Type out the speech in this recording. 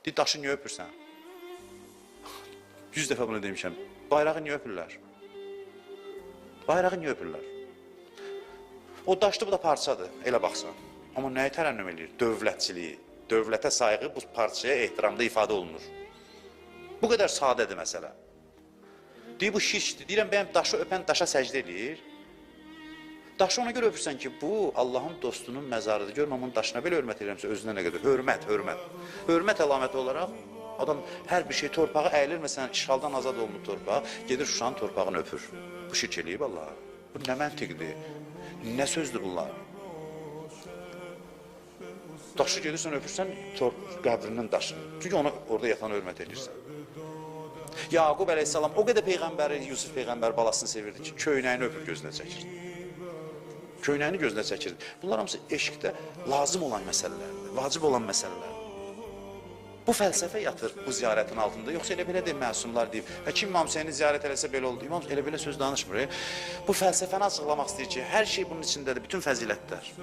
Deyir, daşı niyə öpürsən? 100 dəfə bunu demişəm. Bayrağı niyə öpürlər? Bayrağı niyə öpürlər? O daşdır, bu da parçadır, elə baxsan. Amma nəyi tərənnüm eləyir? Dövlətçiliyi. Dövlətə sayğı bu parçaya ehtiramda ifadə olunur. Bu qədər sadədir məsələ. Deyir, bu şirkdir. Deyirəm, bəyəm daşı öpən daşa səcdə eləyir. Daşı ona görə öpürsən ki, bu Allahın dostunun məzarıdır. Gör, mən bunun daşına belə hörmət edirəmsə, özünə nə qədər? Hörmət, hörmət. Hörmət əlaməti olaraq adam hər bir şey torpağı əyilir, məsələn, işğaldan azad olunub torpağı, gedir Şuşanın torpağını öpür. Bu şirk eləyib Allah. Bu nə məntiqdir? Nə sözdür bunlar? Daşı gedirsən, öpürsən qəbrinin daşını. Çünki ona orada yatanı hörmət edirsən. Yaqub əleyhissalam o qədər peyğəmbəri, Yusuf peyğəmbər balasını sevirdi ki, köynəyini öpür gözünə çəkirdi. Köynəyini gözünə çəkirdi. Bunlar hamısı eşqdə lazım olan məsələlərdir, vacib olan məsələlərdir. Bu fəlsəfə yatır bu ziyarətin altında. Yoxsa elə belə deyil, məsumlar deyib. Hə, kim İmam Hüseyni ziyarət eləsə belə oldu. İmam elə belə söz danışmır. Bu fəlsəfəni açıqlamaq istəyir ki, hər şey bunun içindədir, bütün fəzilətlər.